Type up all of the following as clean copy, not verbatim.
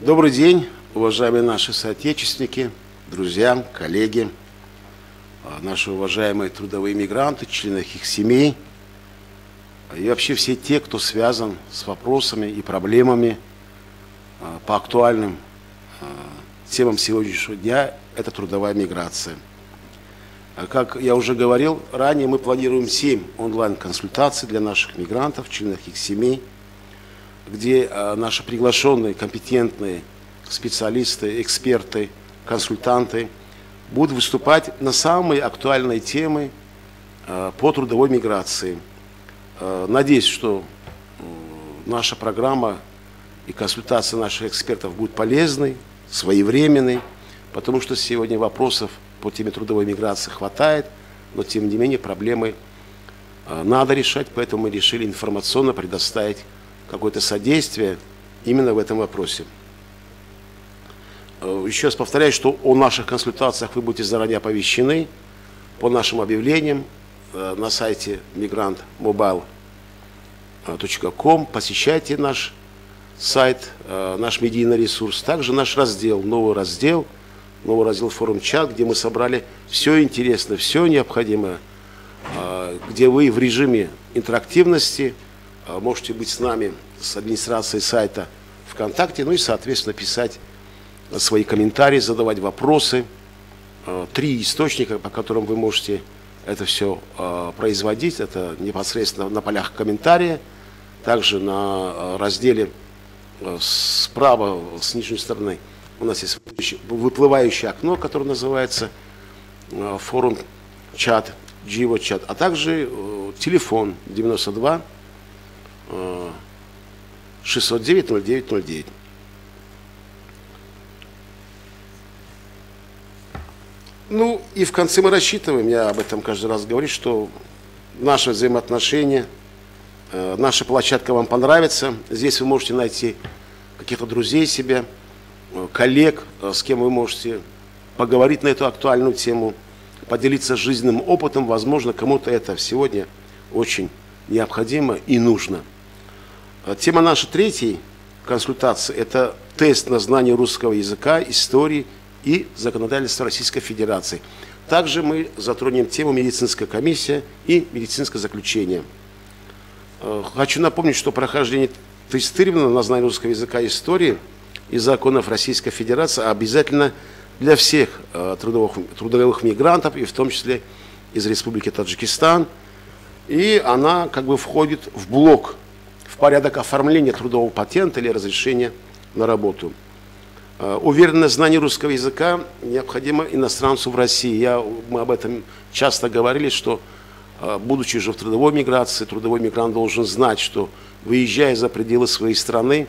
Добрый день, уважаемые наши соотечественники, друзья, коллеги, наши уважаемые трудовые мигранты, члены их семей и вообще все те, кто связан с вопросами и проблемами по актуальным темам сегодняшнего дня – это трудовая миграция. Как я уже говорил ранее, мы планируем 7 онлайн-консультаций для наших мигрантов, членов их семей, где наши приглашенные, компетентные специалисты, эксперты, консультанты будут выступать на самые актуальные темы по трудовой миграции. Надеюсь, что наша программа и консультации наших экспертов будут полезны, своевременны, потому что сегодня вопросов по теме трудовой миграции хватает, но тем не менее проблемы надо решать, поэтому мы решили информационно предоставить какое-то содействие именно в этом вопросе. Еще раз повторяю, что о наших консультациях вы будете заранее оповещены по нашим объявлениям на сайте migrantmobile.com. Посещайте наш сайт, наш медийный ресурс, также наш раздел, новый раздел форум-чат, где мы собрали все интересное, все необходимое, где вы в режиме интерактивности можете быть с нами, с администрацией сайта ВКонтакте, ну и, соответственно, писать свои комментарии, задавать вопросы. Три источника, по которым вы можете это все производить. Это непосредственно на полях комментария, также на разделе справа, с нижней стороны, у нас есть выплывающее окно, которое называется форум чат, Дживо чат, а также телефон 92 609 09 09. Ну и в конце мы рассчитываем, я об этом каждый раз говорю, что наши взаимоотношения, наша площадка вам понравится. Здесь вы можете найти каких-то друзей себе, коллег, с кем вы можете поговорить на эту актуальную тему, поделиться жизненным опытом. Возможно, кому-то это сегодня очень необходимо и нужно. Тема нашей третьей консультации – это тест на знание русского языка, истории и законодательства Российской Федерации. Также мы затронем тему медицинская комиссия и медицинское заключение. Хочу напомнить, что прохождение тестирования на знание русского языка и истории и законов Российской Федерации обязательно для всех трудовых мигрантов, и в том числе из Республики Таджикистан. И она как бы входит в блок, в порядок оформления трудового патента или разрешения на работу. Уверенное знание русского языка необходимо иностранцу в России. Мы об этом часто говорили, что, будучи же в трудовой миграции, трудовой мигрант должен знать, что, выезжая за пределы своей страны,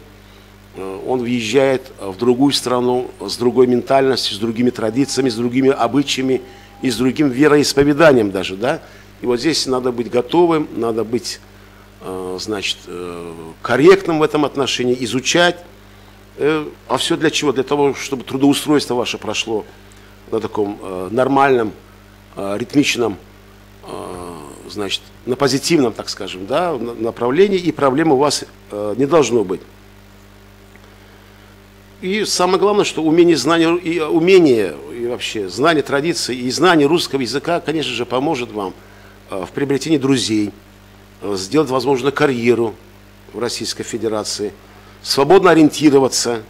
он въезжает в другую страну с другой ментальностью, с другими традициями, с другими обычаями и с другим вероисповеданием даже, да? И вот здесь надо быть готовым, надо быть, значит, корректным в этом отношении, изучать. А все для чего? Для того, чтобы трудоустройство ваше прошло на таком нормальном, ритмичном, значит, на позитивном, так скажем, да, направлении, и проблем у вас не должно быть. И самое главное, что умение, знание, и умение, и вообще знание традиций и знание русского языка, конечно же, поможет вам в приобретении друзей, сделать, возможно, карьеру в Российской Федерации, свободно ориентироваться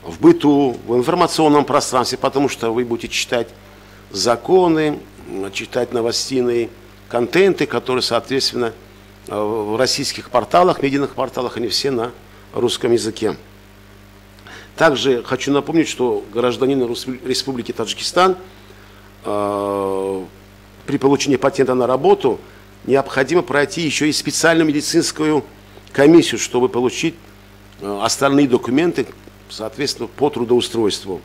в быту, в информационном пространстве, потому что вы будете читать законы, читать новостные контенты, которые, соответственно, в российских порталах, медийных порталах, они все на русском языке. Также хочу напомнить, что гражданину Республики Таджикистан при получении патента на работу необходимо пройти еще и специальную медицинскую комиссию, чтобы получить остальные документы, соответственно, по трудоустройству.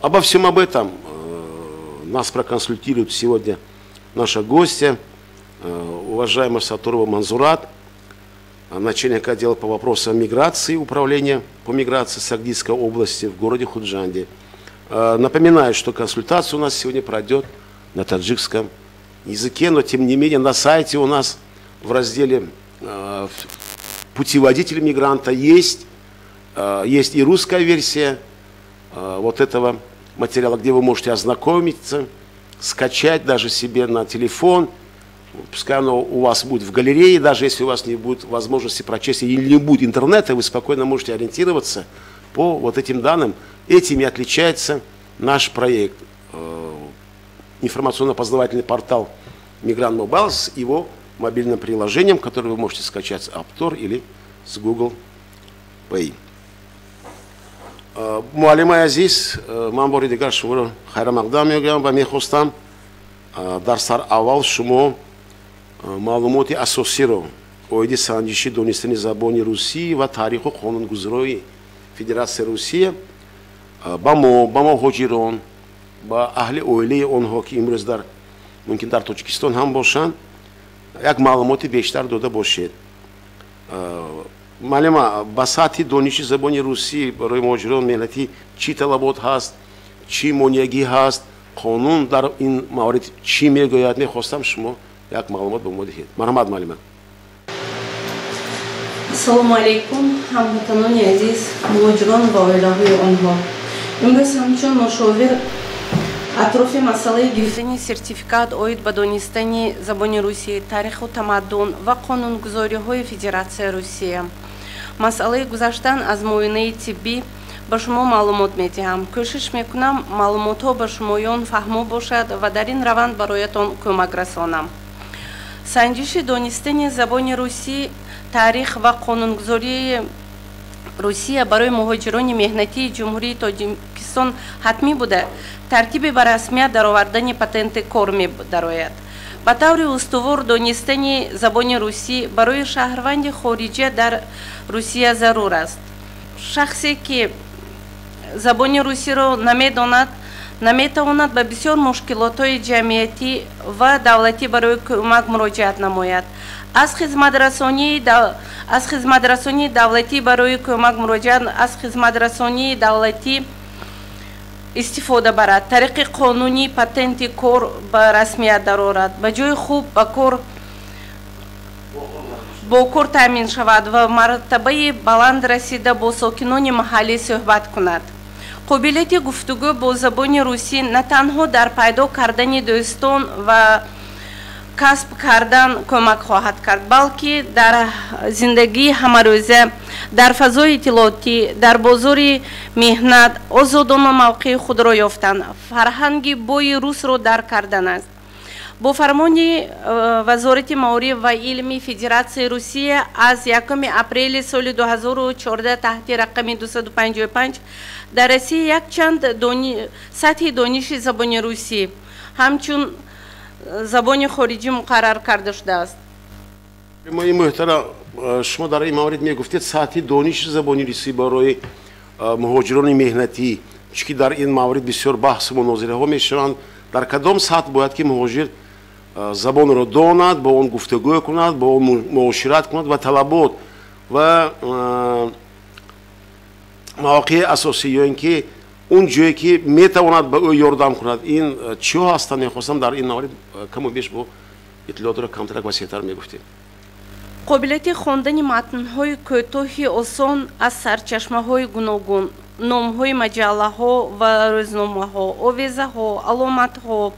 Обо всем об этом нас проконсультирует сегодня наша гостья, уважаемая Сатторова Манзурат, начальник отдела по вопросам миграции, управления по миграции Сагдийской области в городе Худжанде. Напоминаю, что консультация у нас сегодня пройдет на таджикском языке, но тем не менее на сайте у нас в разделе «Путеводитель мигранта» есть Есть и русская версия вот этого материала, где вы можете ознакомиться, скачать даже себе на телефон. Пускай оно у вас будет в галерее, даже если у вас не будет возможности прочесть или не будет интернета, вы спокойно можете ориентироваться по вот этим данным. Этим и отличается наш проект. Информационно-познавательный портал «Мигрант Мобайл» с его мобильным приложением, которое вы можете скачать с App Store или с Google Play. Муаллимаи азиз, ман бори дигар шуморо хайрамақдам мегӯям ва мехостам дар сараввал шумо маълумоти асосиро оиди санҷиши донистани забони русӣ ва таъриху қонунгузории Федератсияи Русия ба мо, ба муҳоҷирон, ба аҳли оилаи онҳо, ки имрӯз дар мумкин дар Тоҷикистон ҳам бошанд, як маълумоти бештар дода бошед. Муаллима, ба сатҳи дониши забони русӣ барои муҳоҷирон меҳнатӣ чӣ талабот ҳаст, чӣ монеагӣ ҳаст, қонун дар ин маврид чӣ мегӯяд? Мехостам шумо як маълумот ба мо диҳед. Марҳамат, муаллима. Ассалому алайкум, ҳамватанони азиз, муҳоҷирон ва оилаҳои онҳо. Имрӯз ҳамчун мушовир атрофи масъалаи гирифтани сертификат оид ба донистани забони русӣ, таъриху тамаддун ва қонунгузориҳои Федератсияи Русия, масъалаи гузаштан аз муоинаи тиббӣ ба шумо маълумот медиҳам. Кӯшиш мекунам, маълумотҳо ба шумоён фаҳмо бошад ва дар ин раванд бароятон кӯмак расонам. Санҷиши донистани забони русӣ, таърих ва қонунгузории Русия барои муҳоҷирони меҳнатии Ҷумҳурии Тоҷикистон ҳатмӣ буда, тартиби ба расмият даровардани патенти кор медарояд. Ба таври устувор донистани забони русӣ барои шаҳрванди хориҷа дар Русия зарур аст. Шахсе, ки забони русиро намедонад, наметавонад ба бисёр мушкилотҳои ҷамъиятӣ ва давлатӣ барои кӯмак муроҷиат намояд. Аз хизматрасонии давлатӣ барои кӯмак муроҷиат, аз хизматрасонии давлатӣ истифода барад, тариқи қонунӣ патенти кор ба расмият дарорад, ба ҷои хуб ба кор бо кор таъмин шавад ва мартабаи баланд расида бо сокинони маҳаллӣ суҳбат кунад. Қобилияти гуфтугӯ бо забони русӣ на танҳо дар пайдо кардани дӯстон ва касб кардан кӯмак хоҳад кард, балки дар зиндагии ҳамарӯза, дар фазои иттилоотӣ, дар бозори меҳнат озодона мавқеи худро ёфтан, фарҳанги бои русро дарк кардан аст. Бо фармони Вазорати маориф ва илми Федератсияи Русия аз 1 апрели соли 2014 таҳти рақами 255 дар Россия якчанд сатҳи дониши забони русӣ ҳамчун забони хориҷӣ муқаррар карда шудааст. Мои муҳтарам, шумо дар ин маврид мегуфтед, сатҳи дониши забони русӣ барои муҳоҷирони меҳнатӣ, чунки дар ин маврид бисёр баҳсу мунозираҳо мешаванд, дар кадом сатҳ бояд ки муҳоҷир забонро донад, бо он гуфтугӯ кунад, бо он муошират кунад ва талабот ва мавоқеи асосӣ ё ин ки он ҷое ки метавонад ба ӯ ёрдам кунад, ин чиҳо ҳастанд? Мехостам дар ин маврид каму беш бо иттилоотро камтарак васеътар мегуфтем. Қобилияти хондани матнҳои кӯтоҳи осон аз сарчашмаҳои гуногун, номҳои маҷаллаҳо ва рӯзномаҳо, овезаҳо, аломатҳо,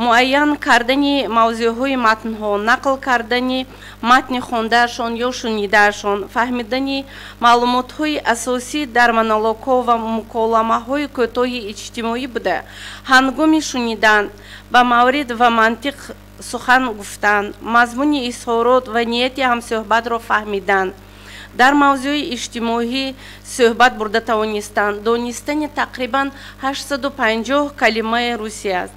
муайян кардани мавзӯъҳои матнҳо, нақл кардани матни хондаашон ё шунидаашон, фаҳмидани маълумотҳои асосӣ дар монологҳо ва муколамаҳои кӯтоҳи иҷтимоӣ буда, ҳангоми шунидан ба маврид ва мантиқ сухан гуфтан, мазмуни изҳорот ва нияти ҳамсӯҳбатро фаҳмидан, дар мавзӯи иҷтимоӣ суҳбат бурда тавонистан, донистани тақрибан 850 калимаи русӣ аст.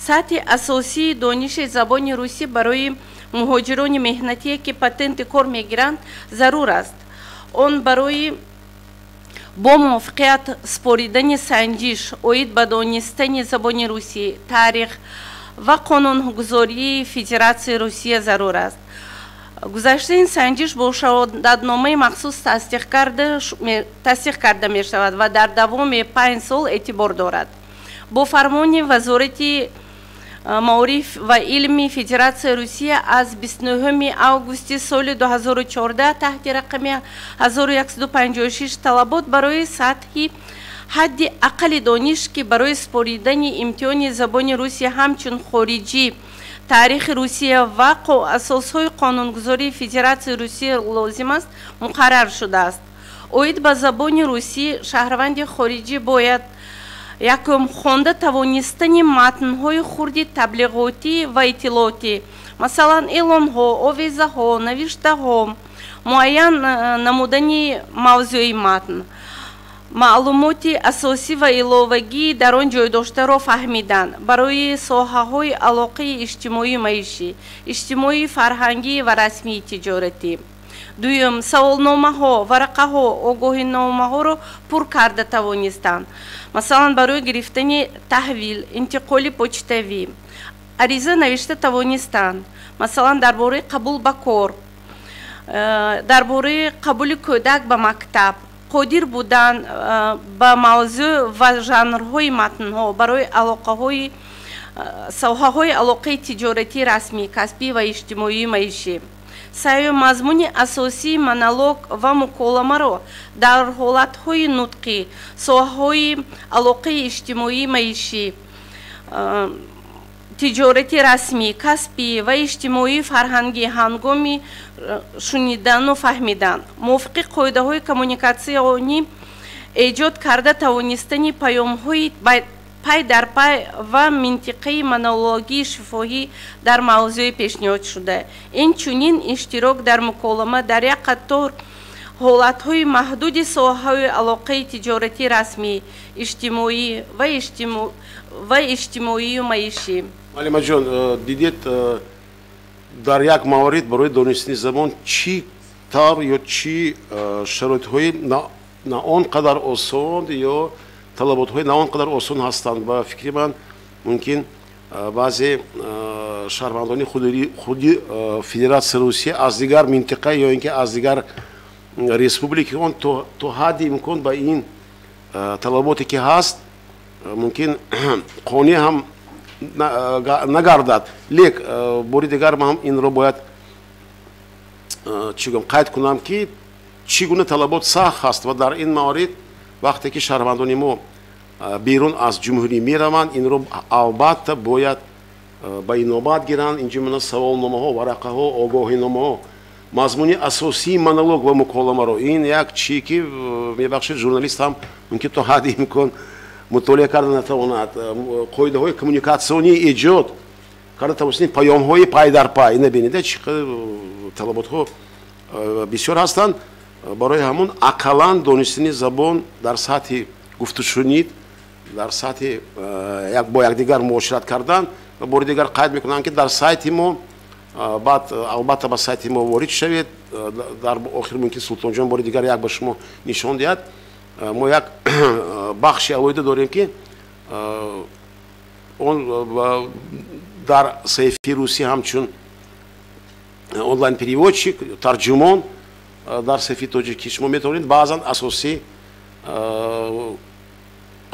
Сатҳи асосии дониши забони русӣ барои муҳоҷирони меҳнатие, ки патенти кор мегиранд, зарур аст. Он барои бо мувофиқият супоридани санҷиш оид ба донистани забони русӣ, таърих ва қонунгузории Федератсияи Русия зарур аст. Гузаштани санҷиш бо шаҳодатномаи махсус тасдиқ карда мешавад ва дар давоми 5 сол эътибор дорад. Бо фармони Вазорати Маориф ва илми Федератсияи Русия аз 29 августи соли 2014 таҳти рақами 1156 талабот барои сатҳи ҳадди аққали дониш, ки барои супоридани имтиҳони забони Русия ҳамчун хориҷӣ, таърихи Русия ва асосҳои қонунгузории Федератсияи Русия лозим аст, муқаррар шудааст. Оид ба забони русӣ шаҳрванди хориҷӣ бояд: якум, хонда тавонистани матнҳои хурди таблиғотӣ ва иттилоотӣ, масалан, эълонҳо, овезаҳо, навиштаҳо, муайян намудани мавзӯи матн, маълумоти асосӣ ва иловагӣ дар он ҷой доштаро фаҳмидан барои соҳаҳои алоқаи иҷтимоию маишӣ, иҷтимоии фарҳангӣ ва расмии тиҷоратӣ. Дуюм, саволномаҳо, варақаҳо, огоҳиномаҳоро пур карда тавонистанд, масалан, барои гирифтани таҳвил, интиқоли почтавӣ, ариза навишта тавонистанд, масалан, дар бораи қабул ба кор, дар бораи қабули кӯдак ба мактаб, қодир будан ба мавзӯъ ва жанрҳои матнҳо барои алоқаҳои соҳаҳои алоқаи тиҷоратии расмӣ, касбӣ ва иҷтимоию маишӣ. Сеюм, мазмуни асосии монолог ва муколамаро дар ҳолатҳои нутқӣ, соҳаҳои алоқаи иҷтимоии маишӣ, тиҷорати расмӣ, касбӣ ва иҷтимоии фарҳангӣ ҳангоми шунидану фаҳмидан, мувофиқи қоидаҳои коммуникатсионӣ эҷод карда тавонистани паёмҳои пай дар пай ва минтиқаи монологии шифоҳӣ дар мавзӯи пешниҳодшуда, инчунин иштирок дар муколама дар як қатор ҳолатҳои маҳдуди соҳаҳои алоқаи тиҷоратии расмӣ, иҷтимоӣ ва иҷтимоию маишӣ. Муаллимаҷон, дидед, дар як маврид барои донистани забон чӣ тавр ё чӣ шароитҳои на он қадар осон ё талаботҳои на он қадар осон ҳастанд. Ба фикри ман, мумкин баъзе шаҳрвандони худи Федератсияи Русия аз дигар минтиқа ё ин ки аз дигар республики он то ҳадди имкон ба ин талаботе ки ҳаст, мумкин қонеъ ҳам нагардад. Лек бори дигар ман инро бояд, чӣ гӯям, қайд кунам, ки чӣ гуна талабот сахт ҳаст ва дар ин маврид вақте ки шаҳрвандони мо берун аз ҷумҳурӣ мераванд, инро албатта бояд ба инобат гиранд. Ин ҷумла саволномаҳо, варақаҳо, огоҳиномаҳо, мазмуни асосии монолог ва муколамаро, ин як чӣ ки, мебахшед, журналист ҳам мумкин то ҳадди имкон мутолиа карда натавонад, қоидаҳои коммуникатсионии эҷод карда тавонистани паёмҳои пай дар пай. Ина бинед, чӣ қадар талаботҳо бисёр ҳастанд. Барои ҳамон ақаллан донистани забон дар сатҳи гуфтушунид, дар сатҳи бо якдигар муошират кардан. Ва бори дигар қайд мекунам, ки дар сайти мо, баъд албатта ба сайти мо ворид шавед, дар охир мумкин Султонҷон бори дигар як ба шумо нишон диҳад, мо як бахши алоҳида дорем, ки он дар саҳифаи русӣ ҳамчун онлайн переводчик, тарҷумон дар саҳифаи тоҷикӣ шумо метавонед баъзан асосӣ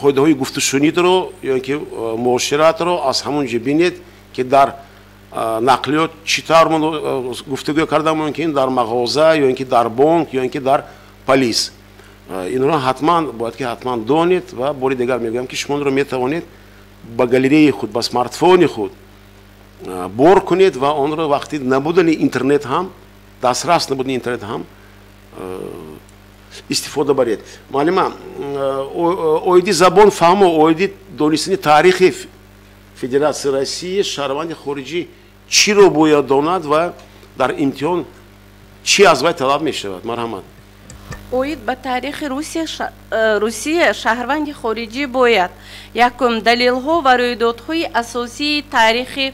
қоидаҳои гуфтушунидро ё ин ки муоширатро аз ҳамон ҷо бинед, ки дар нақлиёт чӣ тавр гуфтугӯ карда мумкин, дар мағоза ё ин ки дар бонк ё ин ки дар полис. Инро ҳатман бояд ки ҳатман донед. Ва бори дигар мегӯям, ки шумо онро метавонед ба галереяи худ, ба смартфони худ бор кунед ва онро вақти набудани интернет ҳам, дастрас набудани интернет ҳам истифода баред. Муаллима, оиди забон фаҳмо, оиди донистани таърихи Федератсияи Россия шаҳрванди хориҷӣ чиро бояд донад ва дар имтиҳон чӣ аз вай талаб мешавад? Марҳамат. Оид ба таърихи Русия шаҳрванди хориҷӣ бояд: якум, далелҳо ва рӯйдодҳои асосии таърихи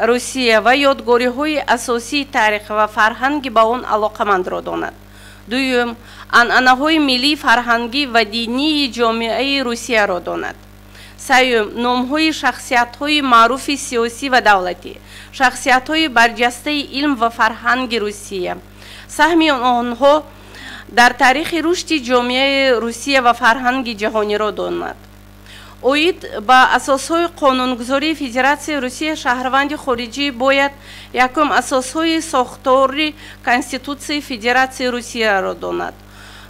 Русия ва ёдгориҳои асосии таърих ва фарҳанги ба он алоқамандро донад. Дуюм, анъанаҳои миллии, фарҳангӣ ва динии ҷомеаи Русияро донад. Сеюм, номҳои шахсиятҳои маъруфи сиёсӣ ва давлатӣ, шахсиятҳои барҷастаи илм ва фарҳанги Русия, саҳми онҳо дар таърихи рушди ҷомеаи Русия ва фарҳанги ҷаҳониро донад. Оид ба асосҳои қонунгузории Федератсияи Русия шаҳрванди хориҷӣ бояд: якум, асосҳои сохтори Конститутсияи Федератсияи Русияро донад;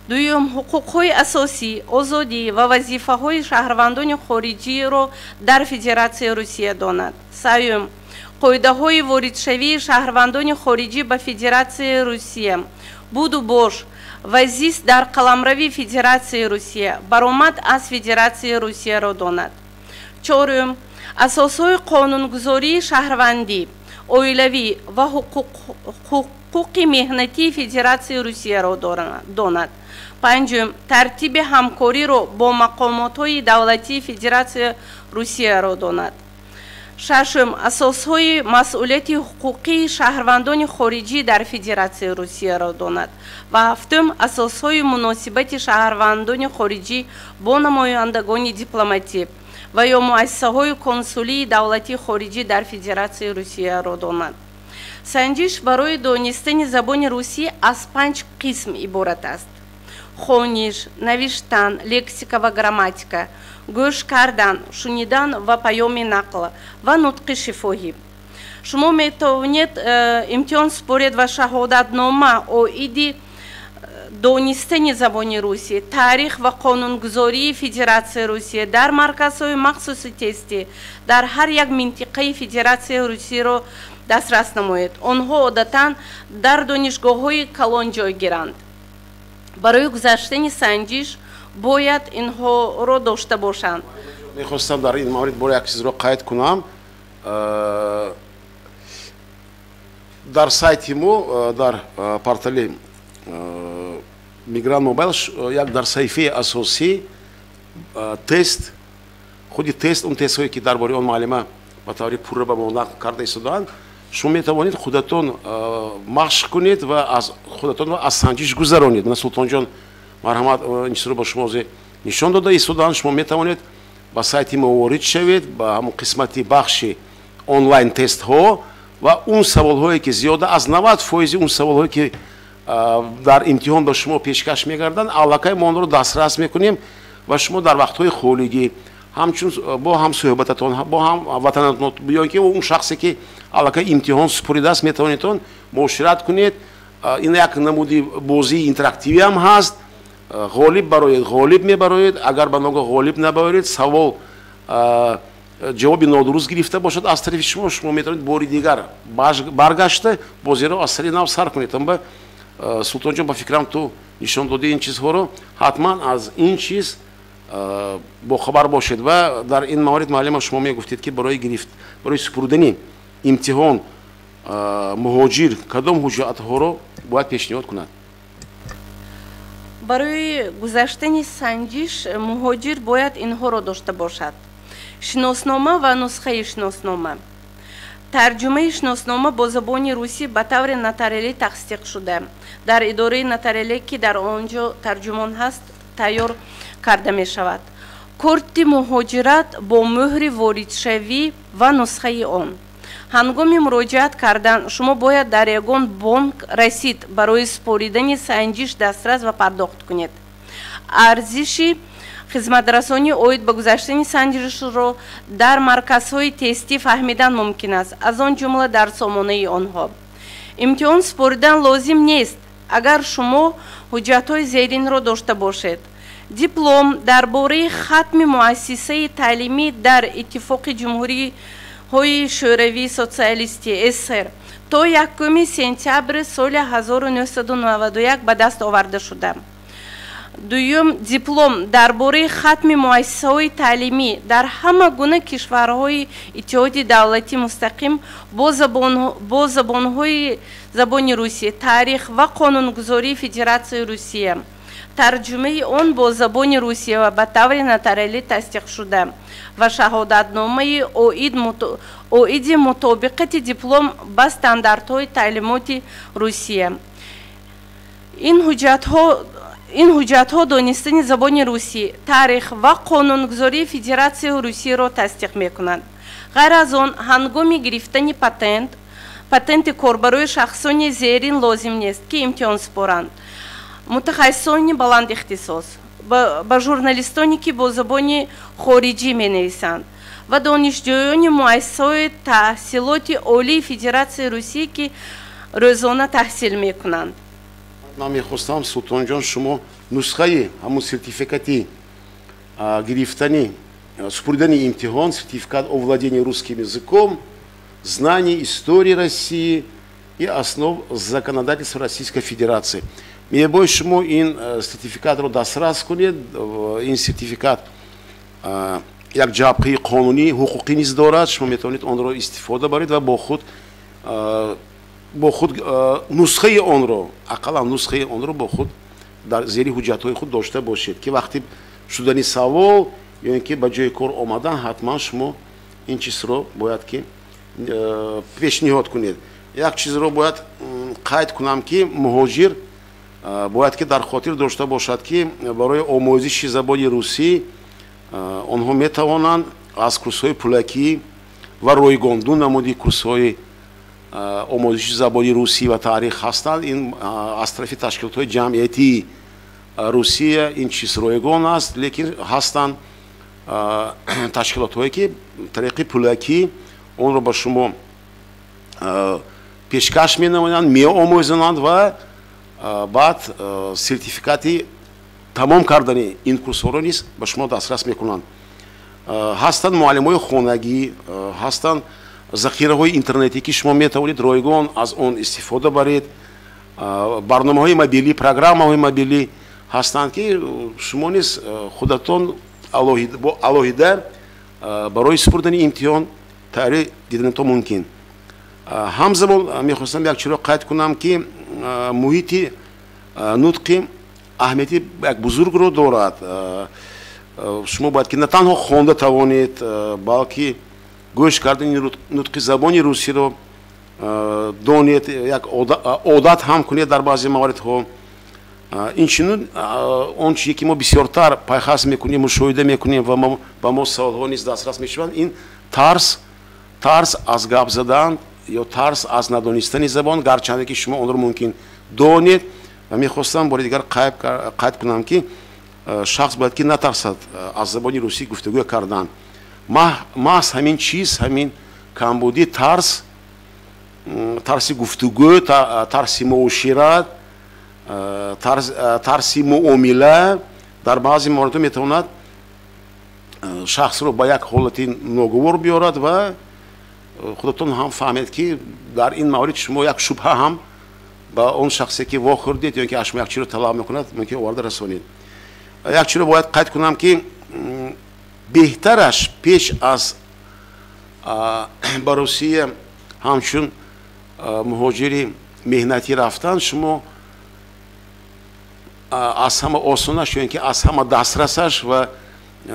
дуюм, ҳуқуқҳои асосӣ, озодӣ ва вазифаҳои шаҳрвандони хориҷиро дар Федератсияи Русия донад; сеюм, қоидаҳои воридшавии шаҳрвандони хориҷӣ ба Федератсияи Русия, буду бош ва зист дар қаламрави Федератсияи Русия, баромад аз Федератсияи Русияро донад; чорум, асосҳои қонунгузории шаҳрвандӣ, оилавӣ ва ҳуқуқи меҳнатии Федератсияи Русияро донад; панҷум, тартиби ҳамкориро бо мақомотҳои давлатии Федератсияи Русияро донад; шашум, асосҳои масъулияти ҳуқуқии шаҳрвандони хориҷӣ дар Федератсияи Русияро донад ва ҳафтум, асосҳои муносибати шаҳрвандони хориҷӣ бо намояндагони дипломатӣ ва ё муассисаҳои консулии давлатии хориҷӣ дар Федератсияи Русияро донад. Санҷиш барои донистани забони русӣ аз панҷ қисм иборат аст: хониш, навиштан, лексика ва грамматика, гӯш кардан, шунидан ва паёми нақл ва нутқи шифоҳӣ. Шумо метавонед имтиҳон супоред ва шаҳодатнома оиди донистани забони русӣ, таърих ва қонунгузории Федератсияи Русия дар марказҳои махсуси тестӣ дар ҳар як минтиқаи Федератсияи Русияро дастрас намоед. Онҳо одатан дар донишгоҳҳои калон ҷойгиранд. Барои гузаштани санҷиш бояд инҳоро дошта бошанд. Мехостам дар ин маврид бор як чизро қайд кунам. Дар сайти мо, дар портали Мигрант Мобайл, як дар саҳифаи асосӣ тест, худи тест, он тестҳое ки дар бораи он муаллима ба таври пурра ба мо нақл карда истодаанд, шумо метавонед худатон машқ кунед ва аз худатон аз санҷиш гузаронед. Мана Султонҷон, марҳамат, ин чизро ба шумо ҳозир нишон дода истодаанд. Шумо метавонед ба сайти мо ворид шавед, ба ҳамон қисмати бахши онлайн тестҳо ва он саволҳое ки зиёда аз 90% он саволҳое ки дар имтиҳон ба шумо пешкаш мегарданд, аллакай мо онро дастрас мекунем ва шумо дар вақтҳои холигӣ ҳамчун бо ҳам суҳбататон, бо ҳам ватанатон ё ки он шахсе ки аллакай имтиҳон супоридааст, метавонед он муошират кунед. Ин як намуди бозии интерактивӣ ҳам ҳаст. Ғолиб бароед, ғолиб мебароед. Агар ба ногоҳ ғолиб набароед, савол ҷавоби нодуруст гирифта бошад аз тарафи шумо, шумо метавонед бори дигар баргашта бозиро аз сари нав сар кунед. Амба Султонҷон, ба фикрам, ту нишон додӣ ин чизҳоро, ҳатман аз ин чиз бохабар бошед. Ва дар ин маврид, муаллима, шумо мегуфтед, ки барои гирифт, барои супурдани имтиҳон муҳоҷир кадом ҳуҷҷатҳоро бояд пешниҳод кунад? Барои гузаштани санҷиш муҳоҷир бояд инҳоро дошта бошад: шиноснома ва нусхаи шиноснома, тарҷумаи шиноснома бо забони русӣ ба таври нотариалӣ тасдиқшуда дар идораи нотариалӣ, ки дар он ҷо тарҷумон ҳаст, тайёр карда мешавад, корти муҳоҷират бо мӯҳри воридшавӣ ва нусхаи он. Ҳангоми муроҷиат кардан шумо бояд дар ягон бонк расид барои супоридани санҷиш дастрас ва пардохт кунед. Арзиши хизматрасонӣ оид ба гузаштани санҷишро дар марказҳои тестӣ фаҳмидан мумкин аст, аз он ҷумла дар сомонаи онҳо. Имтиҳон супоридан лозим нест, агар шумо ҳуҷҷатҳои зеринро дошта бошед: диплом дар бораи хатми муассисаи таълимӣ дар Иттифоқи Ҷумҳуриҳои Шӯравии Социалистӣ, СССР, то 1 сентябри соли 1991 ба даст оварда шуда; дуюм, диплом дар бораи хатми муассисаҳои таълимӣ дар ҳама гуна кишварҳои иттиҳоди давлатӣ мустақим бо забонҳои забони русӣ, таърих ва қонунгузории Федератсияи Русия, тарҷумаи он бо забони русия ва ба таври нотариалӣ тасдиқшуда ва шаҳодатномаи оиди мутобиқати диплом ба стандартҳои таълимоти Русия. Ин ҳуҷҷатҳо донистани забони русӣ, таърих ва қонунгузории Федератсияи Русияро тасдиқ мекунанд. Ғайр аз он, ҳангоми гирифтани патенти кор барои шахсони зерин лозим нест, ки имтиҳон супоранд: мутахассисони баландихтисос. Ба журналистоне, ки бо забони хориҷӣ менависанд, ва донишҷӯёни муассисаҳои таҳсилоти олии Федератсияи Русия, ки рӯзона таҳсил мекунанд. Ман мехостам, Султонҷон, шумо нусхаи ҳамун сертификати гирифтани, супурдани имтиҳон, сертификат о владении русским языком, знание истории России и основ законодательства Российской Федерации. Мебояд шумо ин сертификатро дастрас кунед. Ин сертификат як ҷабҳаи қонунӣ, ҳуқуқӣ низ дорад. Шумо метавонед онро истифода баред ва бо худ нусхаи онро, ақаллан нусхаи онро бо худ дар зери ҳуҷҷатҳои худ дошта бошед, ки вақти шудани савол ё ин ки ба ҷои кор омадан, ҳатман шумо ин чизро бояд ки пешниҳод кунед. Як чизро бояд қайд кунам, ки муҳоҷир бояд ки дар хотир дошта бошад, ки барои омӯзиши забони русӣ онҳо метавонанд аз курсҳои пулакӣ ва ройгон, ду намуди курсҳои омӯзиши забони русӣ ва таърих ҳастанд. Ин аз тарафи ташкилотҳои ҷамъиятии Русия ин чиз ройгон аст, лекин ҳастанд ташкилотҳое, ки тариқи пулакӣ онро ба шумо пешкаш менамоянд, меомӯзонанд ва баъд сертификати тамом кардани ин курсҳоро низ ба шумо дастрас мекунанд. Ҳастанд муаллимҳои хонагӣ, ҳастанд захираҳои интернетӣ, ки шумо метавонед ройгон аз он истифода баред. Барномаҳои мобилӣ, программаҳои мобилӣ ҳастанд, ки шумо низ худатон алоҳида барои супурдани имтиҳон тайёрӣ диданатон мумкин. Ҳамзамон мехостам як чиро қайд кунам, ки муҳити нутқи аҳамияти як бузургро дорад. Шумо бояд ки на танҳо хонда тавонед, балки гӯш кардани нутқи забони русиро донед, як одат ҳам кунед. Дар баъзе мавридҳо инчунин он чизе, ки мо бисёртар пайхас мекунем, мушоҳида мекунем ва ба мо саволҳо низ дастрас мешаванд, ин тарс, тарс аз гап задан ё тарс аз надонистани забон, гарчанде ки шумо онро мумкин донед. Ва мехостам бори дигар қайд кунам, ки шахс бояд ки натарсад аз забони русӣ гуфтугӯ кардан. Маҳз ҳамин чиз, ҳамин камбудӣ, тарс, тарси гуфтугӯ, тарси муошират, тарси муомила дар баъзе мавридҳо метавонад шахсро ба як ҳолати ногувор биёрад. Ва худатон ҳам фаҳмед, ки дар ин маврид шумо як шубҳа ҳам ба он шахсе, ки вохӯрдед ё ки аз шумо як чиро талаб мекунад, мумкин оварда расонед. Як чиро бояд қайд кунам, ки беҳтараш пеш аз ба Русия ҳамчун муҳоҷири меҳнатӣ рафтан, шумо аз ҳама осонаш ё ин ки аз ҳама дастрасаш, ва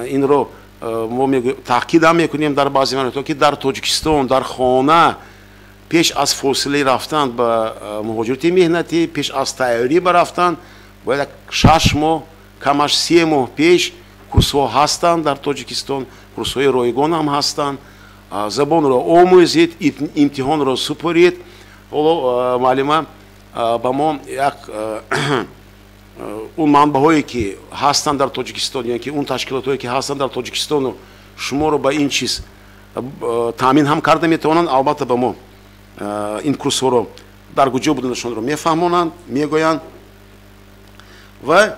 инро мо таъкидам мекунем дар баъзе мавридҳо, ки дар Тоҷикистон, дар хона, пеш аз фосилаи рафтан ба муҳоҷирати меҳнатӣ, пеш аз тайёрӣ ба рафтан бояд як 6 моҳ, камаш 3 моҳ пеш курсҳо ҳастанд дар Тоҷикистон, курсҳои ройгон ҳам ҳастанд, забонро омӯзед, имтиҳонро супоред. Ҳоло муаллима ба мо як он манбаъҳое, ки ҳастанд дар Тоҷикистон, ё ки он ташкилотҳое, ки ҳастанд дар Тоҷикистону шуморо ба ин чиз таъмин ҳам карда метавонанд, албатта ба мо ин курсҳоро дар куҷо буданашонро мефаҳмонанд, мегӯянд. Ва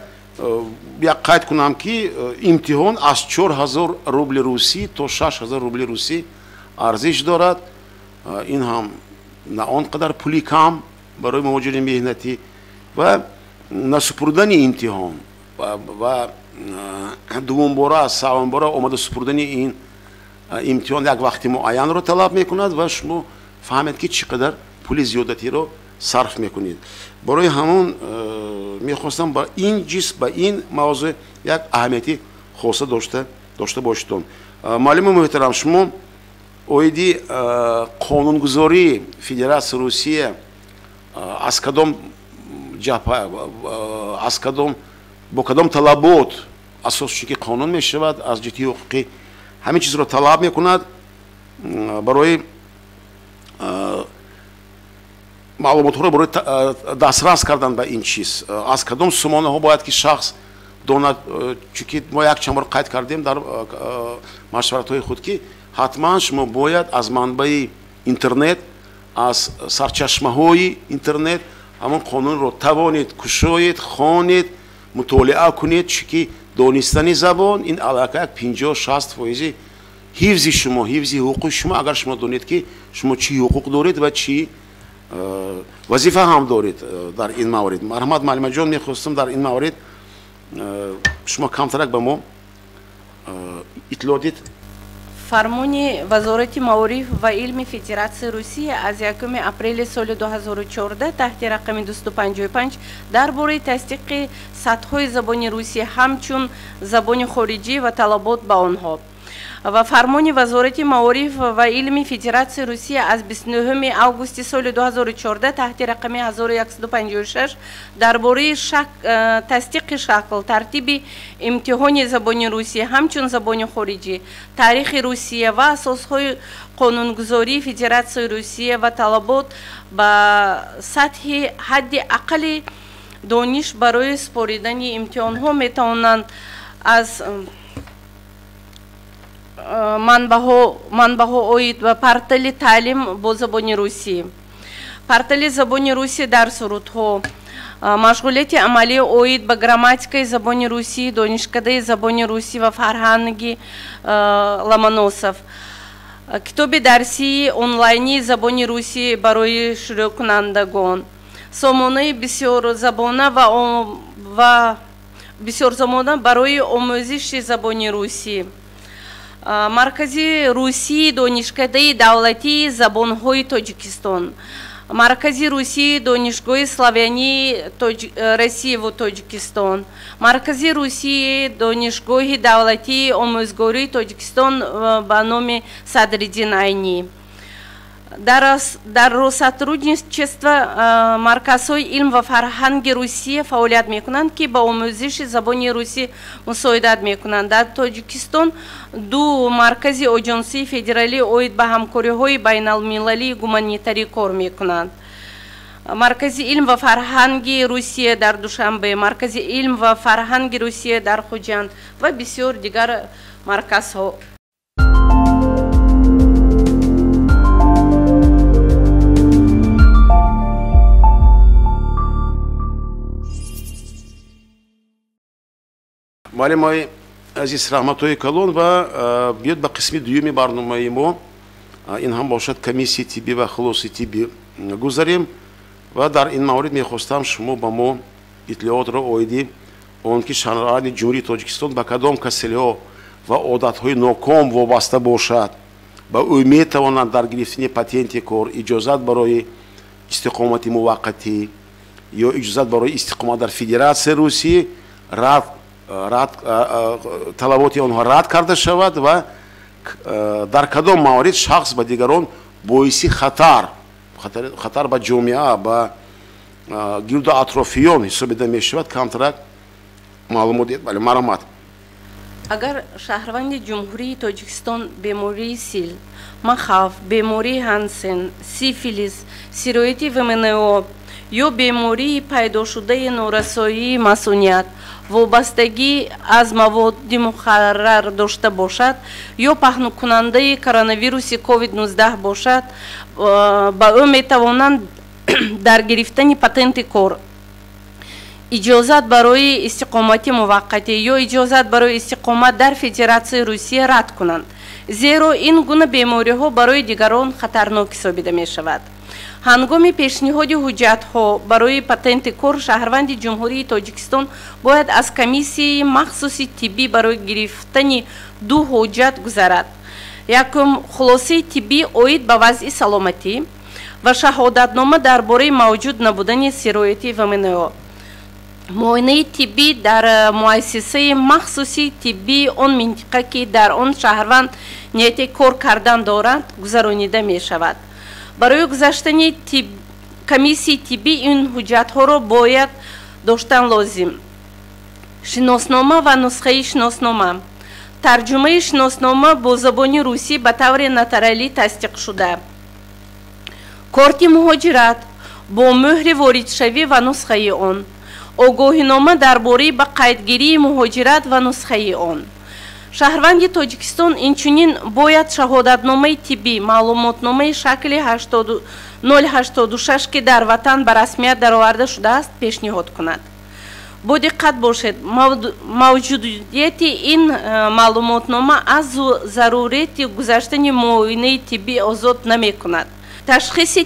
як қайд кунам, ки имтиҳон аз 4000 рубли русӣ то 6000 рубли русӣ арзиш дорад. Ин ҳам на он қадар пули кам барои муҳоҷири меҳнатӣ. Ва насупурдани имтиҳон ва дуввумбора, сеюмбора омада супурдани ин имтиҳон як вақти муайянро талаб мекунад ва шумо фаҳмед, ки чӣ қадар пули зиёдатиро сарф мекунед. Барои ҳамон мехостам ба ин ҷис, ба ин мавзӯъ як аҳамияти хоса дошта бошедон. Муаллими муҳтарам, шумо оиди қонунгузории Федератсияи Русия аз кадом ҷабҳа, аз кадом, бо кадом талабот асос, чунки қонун мешавад, аз ҷиҳати ҳуқуқӣ ҳамин чизро талаб мекунад, барои маълумотҳоро, барои дастрас кардан ба ин чиз аз кадом сомонаҳо бояд ки шахс Донад, чунки мо якчанд бор қайд кардем дар машваратҳои худ, ки ҳатман шумо бояд аз манбаи интернет, аз сарчашмаҳои интернет ҳамон қонунро тавонед кушоед, хонед, мутолиа кунед, чунки донистани забон ин аллакай 50-60% ҳифзи шумо, ҳифзи ҳуқуқи шумо. Агар шумо донед, ки шумо чӣ ҳуқуқ доред ва чӣ вазифа ҳам доред дар ин маврид. Марҳамат, муаллимаҷон, мехостам дар ин маврид шумо камтарак ба мо иттилоъ дид. Фармони Вазорати маориф ва илми Федератсияи Русия аз 1 апрели соли 2014 таҳти рақами 255 дар бораи тасдиқи сатҳҳои забони русӣ ҳамчун забони хориҷӣ ва талабот ба онҳо ва фармони Вазорати маориф ва илми Федератсияи Русия аз 29 августи соли 2014 таҳти рақами 1156 дар бораи тасдиқи шакл, тартиби имтиҳони забони русӣ ҳамчун забони хориҷӣ, таърихи Русия ва асосҳои қонунгузории Федератсияи Русия ва талабот ба сатҳи ҳадди аққали дониш барои супоридани имтиҳонҳо метавонанд аз манбаъҳо оид ба портали таълим бо забони русӣ, портали забони русӣ дар сурудҳо, машғулияти амалӣ оид ба грамматикаи забони русӣ, донишкадаи забони русӣ ва фарҳанги Ломоносов, китоби дарсии онлайнии забони русӣ барои шурӯъкунандагон, сомонаи бисёрзабона ва бисёрзабона барои омӯзиши забони русӣ, Маркази русии Донишкадаи давлатии забонҳои Тоҷикистон, Маркази русии Донишгоҳи славянии Россияву Тоҷикистон, Маркази русии Донишгоҳи давлатии омӯзгории Тоҷикистон ба номи Садриддин Айнӣ. Дар Россотрудничество марказҳои илм ва фарҳанги Русия фаъолият мекунанд, ки ба омӯзиши забони русӣ мусоидат мекунанд. Дар Тоҷикистон ду маркази Оҷонсии федералӣ оид ба ҳамкориҳои байналмилалии гуманитарӣ кор мекунанд. Маркази илм ва фарҳанги Русия дар Душанбе, Маркази илм ва фарҳанги Русия дар Хуҷанд ва бисёр дигар марказҳо. Муаллимои азиз, раҳматҳои калон ва биёд ба қисми дуюми барномаи мо, ин ҳам бошад комиссияи тиббӣ ва хулосаи тиббӣ гузарем ва дар ин маврид мехостам шумо ба мо иттилоотро оиди он ки шаҳрванди Ҷумҳурии Тоҷикистон ба кадом касалиҳо ва одатҳои ноком вобаста бошад, ба ӯ метавонанд дар гирифтани патенти кор, иҷозат барои истиқомати муваққатӣ ё иҷозат барои истиқомат дар Федератсияи Русия рад талаботи онҳо рад карда шавад ва дар кадом маврид шахс ба дигарон боиси хатар ба ҷомеа, ба гирду атрофиён ҳисобида мешавад. Камтарак маълумот диҳед. Бале, марҳамат. Агар шаҳрванди Ҷумҳурии Тоҷикистон бемории сил, махав, бемории Ҳансен, сифилис, сирояти ВМНО ё бемории пайдошудаи норасоии масуният вобастагӣ аз маводи муқаррар дошта бошад ё паҳнкунандаи коронавируси COVID-19 бошад, ба ӯ метавонанд дар гирифтани патенти кор, иҷозат барои истиқомати муваққатӣ ё иҷозат барои истиқомат дар Федератсияи Русия рад кунанд, зеро ин гуна бемориҳо барои дигарон хатарнок ҳисобида мешавад. Ҳангоми пешниҳоди ҳуҷҷатҳо барои патенти кор шаҳрванди Ҷумҳурии Тоҷикистон бояд аз комиссияи махсуси тиббӣ барои гирифтани ду ҳуҷҷат гузарад. Якум, хулосаи тиббӣ оид ба вазъи саломатӣ ва шаҳодатнома дар бораи мавҷуд набудани сирояти ВМНО. Муоинаи тиббӣ дар муассисаи махсуси тиббии он минтиқа, ки дар он шаҳрванд нияти кор кардан дорад, гузаронида мешавад. Барои гузаштани комиссияи тиббӣ ин ҳуҷҷатҳоро бояд доштан лозим: шиноснома ва нусхаи шиноснома, тарҷумаи шиноснома бо забони русӣ ба таври нотариалӣ тасдиқшуда, корти муҳоҷират бо мӯҳри воридшавӣ ва нусхаи он, Огоҳинома дар бораи ба қайдгирии муҳоҷират ва нусхаи он. Шаҳрванди Тоҷикистон инчунин бояд шаҳодатномаи тиббӣ, маълумотномаи шакли 086, ки дар ватан ба расмият дароварда шудааст, пешниҳод кунад. Бо диққат бошед, мавҷудияти ин маълумотнома аз зарурияти гузаштани муоинаи тиббӣ озод намекунад. Ташхиси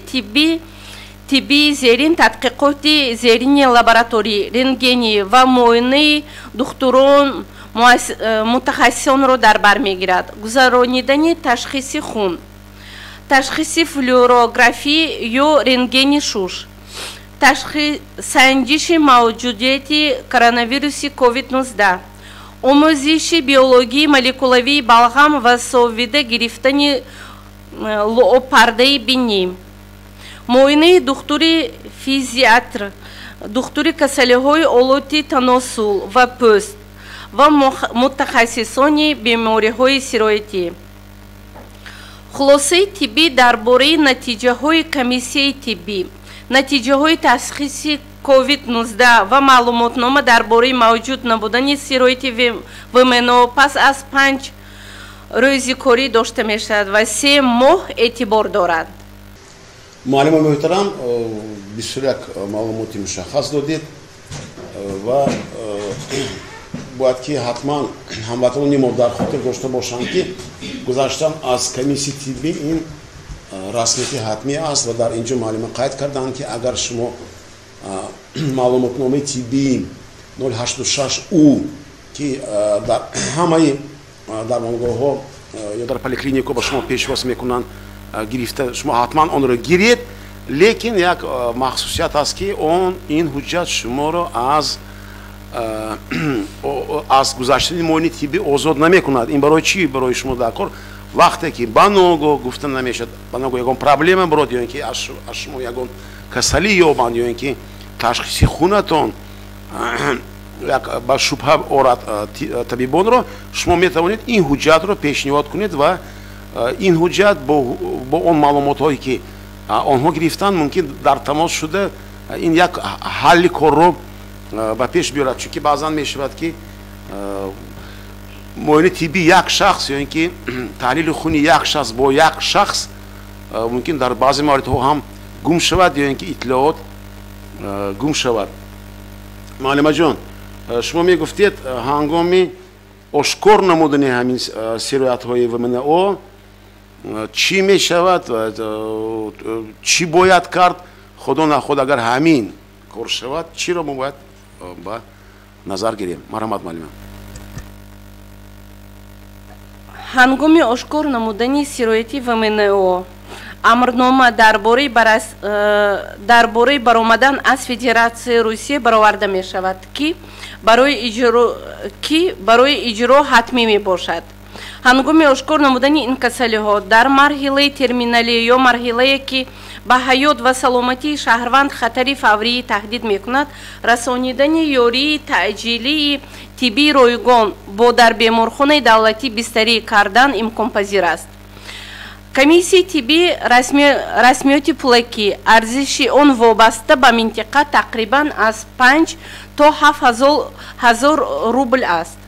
тиббии зерин: тадқиқоти зерини лабораторӣ, рентгенӣ ва муоинаи духтурон мутахассисонро дар бар мегирад. Гузаронидани ташхиси хун, ташхиси флюорографӣ ё рентгени шуш, санҷиши мавҷудияти коронавируси COVID-19, омӯзиши биологии молекулавии балғам ва совида гирифтани луобпардаи бинӣ, муоинаи духтури фтизиатр, духтури касалиҳои олоти таносул ва пӯст ва мутахассисони бемориҳои сироятӣ. Хулосаи тиббӣ дар бораи натиҷаҳои комиссияи тиббӣ, натиҷаҳои ташхиси COVID-19 ва маълумотнома дар бораи мавҷуд набудани сирояти ВМНО пас аз 5 рӯзи корӣ дошта мешавад ва 3 моҳ эътибор дорад. Муаллими муҳтарам, бисёр як маълумоти мушаххас додед ва бояд ки ҳатман ҳамватанони мо дар хотир дошта бошанд, ки гузаштан аз комиссияи тиббӣ ин расмияти ҳатмӣ аст ва дар ин ҷо муаллима қайд карданд, ки агар шумо маълумотномаи тиббии 086 У, ки дар ҳамаи дармонгоҳҳо ё дар поликлиникаҳо ба шумо пешвоз мекунанд, гирифта, шумо ҳатман онро гиред, лекин як махсусият аст, ки он ин ҳуҷҷат шуморо аз гузаштани муоинаи тиббӣ озод намекунад. Ин барои чӣ барои шумо дар кор? Вақте ки ба ногоҳ, гуфта намешавад, ба ногоҳ ягон проблема бурод ё ин ки аз шумо ягон касалӣ ёбанд ё ин ки ташхиси хунатон як ба шубҳа орад табибонро, шумо метавонед ин ҳуҷҷатро пешниҳод кунед ва ин ҳуҷҷат бо он маълумотҳое, ки онҳо гирифтанд, мумкин дар тамос шуда ин як ҳалли корро ба пеш биёрад, чунки баъзан мешавад, ки муоинаи тиббии як шахс ё ин ки таҳлили хуни як шахс бо як шахс мумкин дар баъзе мавридҳо ҳам гум шавад ё ин ки иттилоот гум шавад. Муаллимаҷон, шумо мегуфтед, ҳангоми ошкор намудани ҳамин сироятҳои ВМНО чӣ мешавад, чӣ бояд кард? Худо наход, агар ҳамин кор шавад, чиро мо бояд ба назар гирем? Марҳамат, муаллима. Ҳангоми ошкор намудани сирояти ВМНО амрнома дар бораи баромадан аз Федератсияи Русия бароварда мешавад, ки барои иҷро ҳатмӣ мебошад. Ҳангоми ошкор намудани ин касалиҳо дар марҳилаи терминалӣ ё марҳилае, ки ба ҳаёт ва саломатии шаҳрванд хатари фаврӣ таҳдид мекунад, расонидани ёрии таъҷилии тиббии ройгон бо дар беморхонаи давлатӣ бистарӣ кардан имконпазир аст. Комиссияи тиббӣ расмиёти пулакӣ, арзиши он вобаста ба минтиқа тақрибан аз 5 то 7 ҳазор рубл аст.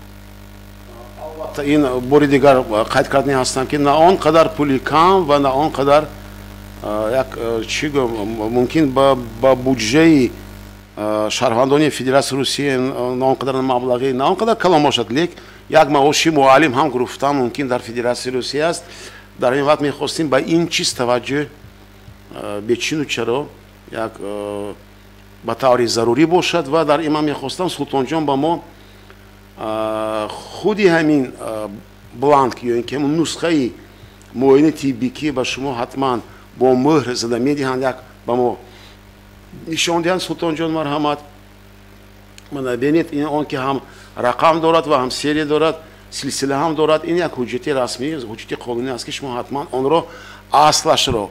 Албатта, ин бори дигар қайд кардани ҳастам, ки на он қадар пули кам ва на он қадар як чӣ гӯям, мумкин ба буҷаи шаҳрвандони Федератсияи Русия на он қадар маблағи, на он қадар калон бошад, лек як маоши муаллим ҳам гирифтан мумкин дар Федератсияи Русия аст. Дар ин вақт мехостем ба ин чиз таваҷҷӯҳ бечину чаро як ба таври зарурӣ бошад ва дар ин ман мехостам Султонҷон ба мо худи ҳамин бланк ё ин ки ҳамин нусхаи муоинаи тиббӣ, ки ба шумо ҳатман бо мӯҳр зада медиҳанд, як ба мо нишон диҳанд. Султонҷон, марҳамат. Мана бинед, ин он ки ҳам рақам дорад ва ҳам серия дорад, силсила ҳам дорад. Ин як ҳуҷҷати расмӣ, ҳуҷҷати қонунӣ аст, ки шумо ҳатман онро аслашро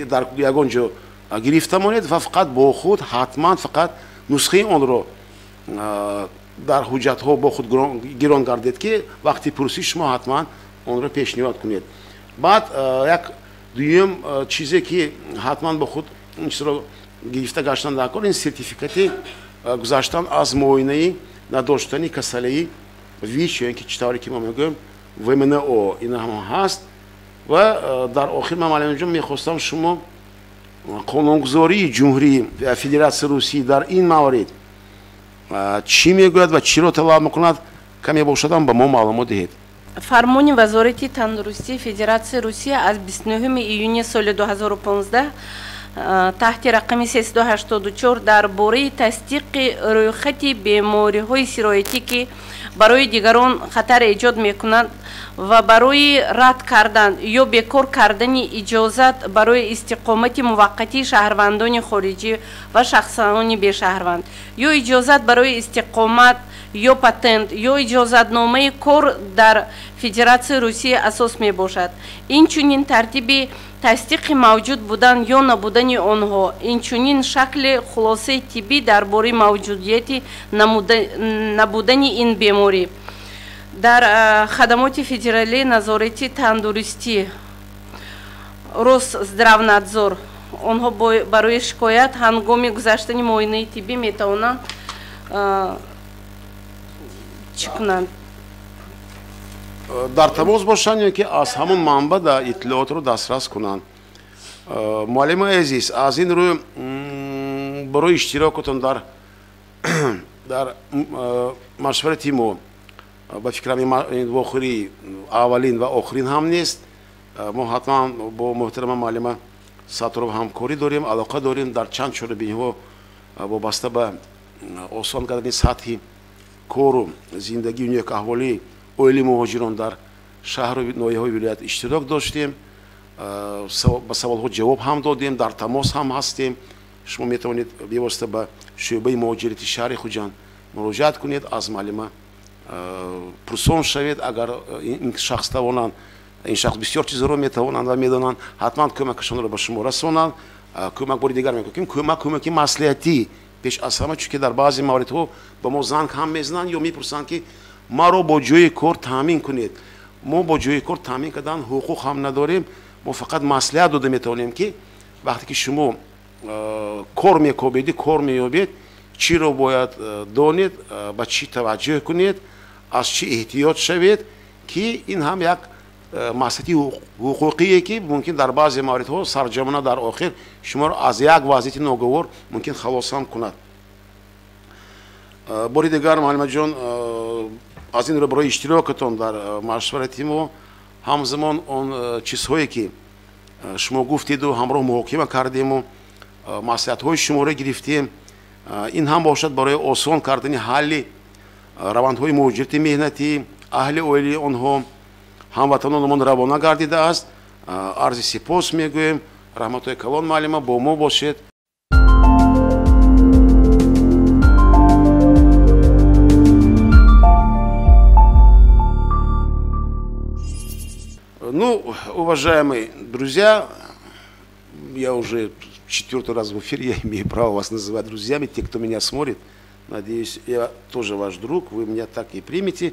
дар ягон ҷо гирифта монед ва фақат бо худ ҳатман фақат нусхаи онро дар ҳуҷҷатҳо бо худ гирон гардед, ки вақти пурсиш шумо ҳатман онро пешниҳод кунед. Баъд як дуюм чизе, ки ҳатман бо худ ин чизро Гирифта гаштан дар кор ин сертификати гузаштан аз муоинаи надоштани касалии ВИЧ, ё ин ки чӣ тавре ки мо мегӯем ВМНО, ин ҳам ҳаст. Ва дар охир ман, муаллимҷон, мехостам шумо қонунгузории Ҷумҳурии Федератсияи Русия дар ин маврид чӣ мегӯяд ва чиро талаб мекунад, каме бошадам ба мо маълумот диҳед. Фармони Вазорати тандурустии Федератсияи Русия аз 29 июни соли 2015 таҳти рақами 384 дар бораи тасдиқи рӯйхати бемориҳои сироятӣ, ки барои дигарон хатар эҷод мекунанд, ва барои рад кардан ё бекор кардани иҷозат барои истиқомати муваққатии шаҳрвандони хориҷӣ ва шахсони бешаҳрванд, ё иҷозат барои истиқомат ё патент, ё иҷозатномаи кор дар Федератсияи Русия асос мебошад. Инчунин тартиби тасдиқи мавҷуд будан ё набудани онҳо, инчунин шакли хулосаи тиббӣ дар бораи мавҷудияти набудани ин беморӣ дар хадамоти федералии назорати тандурустӣ Росздравнадзор онҳо барои шикоят ҳангоми гузаштани муоинаи тиббӣ метавонанд чӣ кунанд? Дар тамос бошанд ё ки аз ҳамон манбаъ да иттилоотро дастрас кунанд. Муаллимаи азиз, аз ин рӯ барои иштирокатон дар машварати мо, ба фикрам, ин вохӯрии аввалин ва охирин ҳам нест. Мо ҳатман бо муҳтарама муаллима Сатторова ҳамкорӣ дорем, алоқа дорем, дар чанд чорабиниҳо вобаста ба осон кардани сатҳи кору зиндагию некаҳволии оилаи муҳоҷирон дар шаҳру ноҳияҳои вилоят иштирок доштем, ба саволҳо ҷавоб ҳам додем, дар тамос ҳам ҳастем. Шумо метавонед бевосита ба шӯъбаи муҳоҷирати шаҳри Хуҷанд муроҷиат кунед, аз муаллима пурсон шавед. Агар ин шахс тавонанд, ин шахс бисёр чизҳоро метавонанд ва медонанд, ҳатман кӯмакашонро ба шумо расонанд. Кӯмак, бори дигар мегӯям, кӯмак, кӯмаки маслиҳатӣ пеш аз ҳама, чунки дар баъзе мавридҳо ба мо занг ҳам мезананд ё мепурсанд, ки маро бо ҷои кор таъмин кунед. Мо бо ҷои кор таъмин кардан ҳуқуқ ҳам надорем, мо фақат маслиҳат дода метавонем, ки вақте ки шумо кор мекобеди, кор меёбед, чиро бояд донед, ба чӣ таваҷҷӯҳ кунед, аз чӣ эҳтиёт шавед, ки ин ҳам як маслиҳати ҳуқуқие, ки мумкин дар баъзе мавридҳо сарҷамона дар охир шуморо аз як вазъияти ногувор мумкин халос ҳам кунад. Бори дигар, муаллимаҷон, аз ин рӯ барои иштирокатон дар машварати мо, ҳамзамон он чизҳое ки шумо гуфтеду ҳамроҳ муҳокима кардему маслиҳатҳои шуморо гирифтем, ин ҳам бошад барои осон кардани ҳалли равандҳои муҳоҷирати меҳнатӣ, аҳли оилаи онҳо, ҳамватанонамон равона гардидааст. Арзи сипос мегӯем. Раҳматҳои калон, муаллима, бо мо бошед. Ну, уважаемые друзья, я уже четвертый раз в эфире, я имею право вас называть друзьями, те, кто меня смотрит, надеюсь, я тоже ваш друг, вы меня так и примете.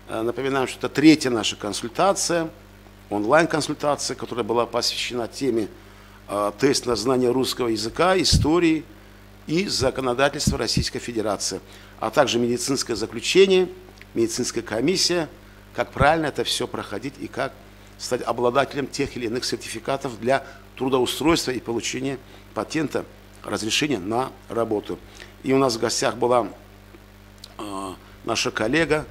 Напоминаю, что это третья наша консультация, онлайн-консультация, которая была посвящена теме тест на знание русского языка, истории и законодательства Российской Федерации, а также медицинское заключение, медицинская комиссия, как правильно это все проходить и как стать обладателем тех или иных сертификатов для трудоустройства и получения патента, разрешения на работу. И у нас в гостях была наша коллега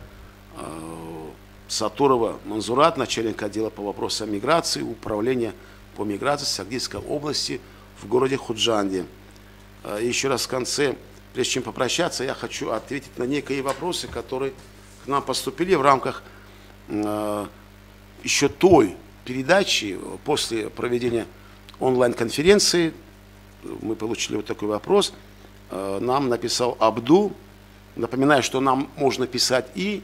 Сатторова Манзурат, начальник отдела по вопросам миграции, управления по миграции Согдийской области в городе Худжанде. Еще раз в конце, прежде чем попрощаться, я хочу ответить на некие вопросы, которые к нам поступили в рамках еще той передачи. После проведения онлайн-конференции мы получили вот такой вопрос. Нам написал Абду. Напоминаю, что нам можно писать и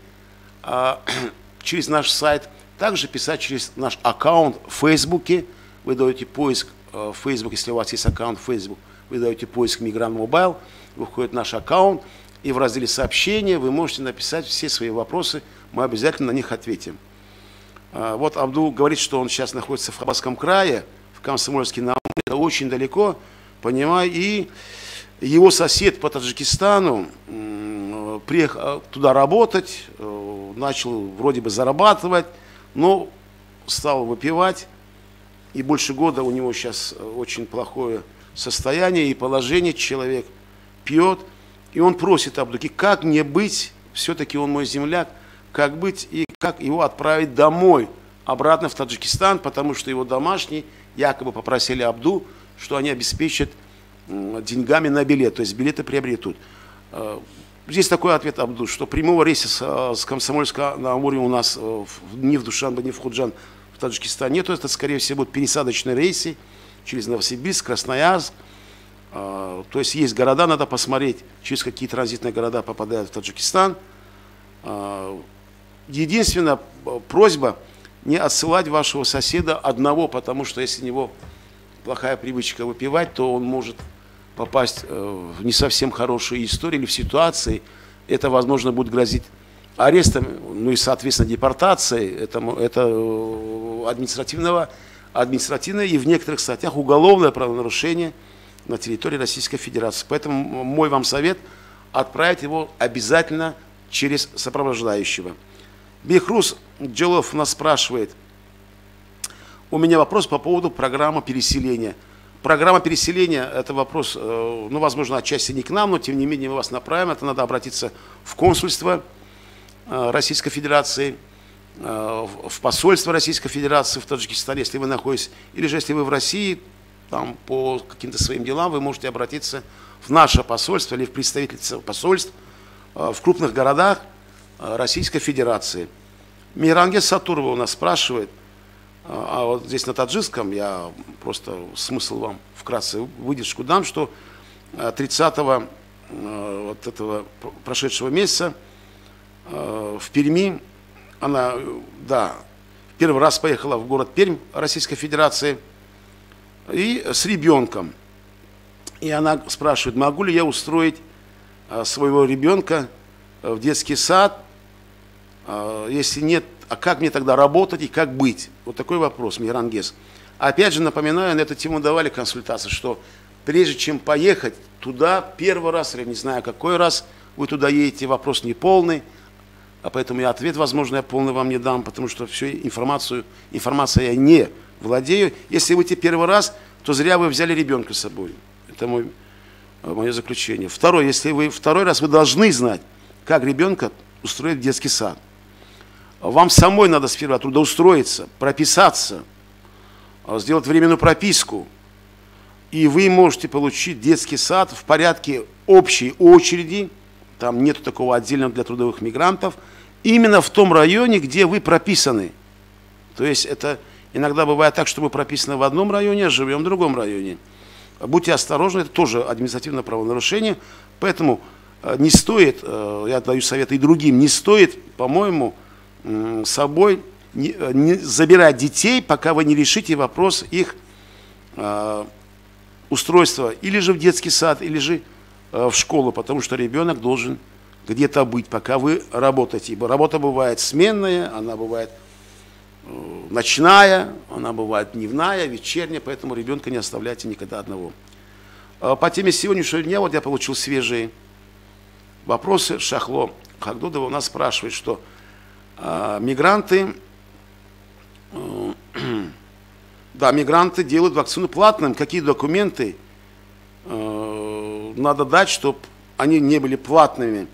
через наш сайт, также писать через наш аккаунт в Фейсбуке. Вы даете поиск в Facebook, если у вас есть аккаунт в Facebook, вы даете поиск Мигрант Мобайл, выходит наш аккаунт, и в разделе сообщения вы можете написать все свои вопросы, мы обязательно на них ответим. Вот Абдул говорит, что он сейчас находится в Хабаровском крае, в Комсомольске на Амуре, это очень далеко, понимаю. И его сосед по Таджикистану приехал туда работать, начал вроде бы зарабатывать, но стал выпивать. И больше года у него сейчас очень плохое состояние и положение, человек пьет. И он просит Абдуки, как мне быть, все-таки он мой земляк, как быть и как его отправить домой, обратно в Таджикистан, потому что его домашние якобы попросили Абду, что они обеспечат деньгами на билет, то есть билеты приобретут. Здесь такой ответ Абду, что прямого рейса с Комсомольска на Амуре у нас ни в Душанбе, ни в Худжан в Таджикистане нет. Это, скорее всего, будут пересадочные рейсы через Новосибирск, Красноярск. То есть есть города, надо посмотреть, через какие транзитные города попадают в Таджикистан. Единственная просьба – не отсылать вашего соседа одного, потому что если у него плохая привычка выпивать, то он может попасть в не совсем хорошие истории или в ситуации. Это, возможно, будет грозить арестом, ну и, соответственно, депортацией. Это административное и в некоторых статьях уголовное правонарушение на территории Российской Федерации. Поэтому мой вам совет – отправить его обязательно через сопровождающего. Бехрус Джелов нас спрашивает, у меня вопрос по поводу программы переселения. Программа переселения – это вопрос, ну, возможно, отчасти не к нам, но тем не менее мы вас направим. Это надо обратиться в консульство Российской Федерации, в посольство Российской Федерации в Таджикистане, если вы находитесь, или же если вы в России, там по каким-то своим делам вы можете обратиться в наше посольство или в представительство посольств в крупных городах Российской Федерации. Мирангес Сатурова у нас спрашивает, а вот здесь на таджикском, я просто смысл вам вкратце выдержку дам, что 30-го вот этого прошедшего месяца в Перми, она, да, первый раз поехала в город Пермь Российской Федерации и с ребенком. И она спрашивает, могу ли я устроить своего ребенка в детский сад, если нет, а как мне тогда работать и как быть? Вот такой вопрос, Мирангес. Опять же, напоминаю, на эту тему давали консультации, что прежде чем поехать туда первый раз, или не знаю какой раз, вы туда едете, вопрос не полный, а поэтому я ответ, возможно, я полный вам не дам, потому что всю информацию я не владею. Если вы идете первый раз, то зря вы взяли ребенка с собой. Это мое заключение. Второе, если вы второй раз, вы должны знать, как ребенка устроить в детский сад. Вам самой надо сперва трудоустроиться, прописаться, сделать временную прописку. И вы можете получить детский сад в порядке общей очереди, там нету такого отдельного для трудовых мигрантов, именно в том районе, где вы прописаны. То есть это иногда бывает так, что мы прописаны в одном районе, а живем в другом районе. Будьте осторожны, это тоже административное правонарушение, поэтому не стоит, я даю советы и другим, не стоит, по-моему, собой не забирать детей, пока вы не решите вопрос их устройства или же в детский сад, или же в школу, потому что ребенок должен где-то быть, пока вы работаете. Ибо работа бывает сменная, она бывает ночная, она бывает дневная, вечерняя, поэтому ребенка не оставляйте никогда одного. По теме сегодняшнего дня вот я получил свежие вопросы. Шахло Хагдудова у нас спрашивает, что мигранты, да, мигранты делают вакцину платным. Какие документы надо дать, чтобы они не были платными?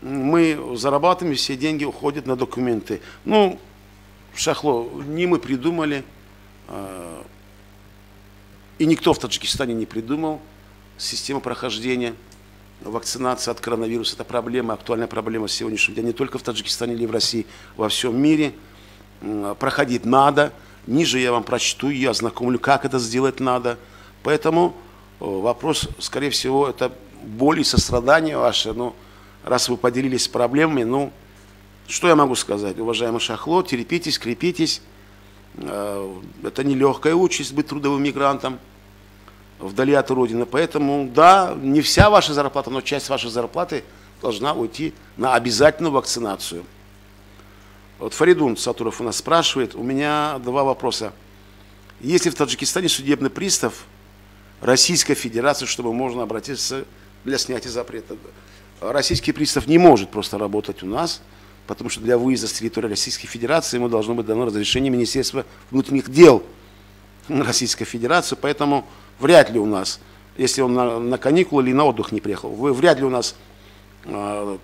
Мы зарабатываем, все деньги уходят на документы. Ну, Шахло, не мы придумали, и никто в Таджикистане не придумал систему прохождения вакцинации от коронавируса. Это проблема, актуальная проблема сегодняшнего дня не только в Таджикистане или в России, во всем мире. Проходить надо. Ниже я вам прочту и ознакомлю, как это сделать надо. Поэтому вопрос, скорее всего, это боль и сострадание ваше. Но раз вы поделились проблемами, ну, что я могу сказать, уважаемый Шахло, терпитесь, крепитесь. Это нелегкая участь быть трудовым мигрантом вдали от родины. Поэтому, да, не вся ваша зарплата, но часть вашей зарплаты должна уйти на обязательную вакцинацию. Вот Фаридун Сатуров у нас спрашивает, у меня два вопроса. Если в Таджикистане судебный пристав Российской Федерации, чтобы можно обратиться для снятия запрета. Российский пристав не может просто работать у нас, потому что для выезда с территории Российской Федерации ему должно быть дано разрешение Министерства внутренних дел Российской Федерации, поэтому вряд ли у нас, если он на каникулы или на отдых не приехал, вы вряд ли у нас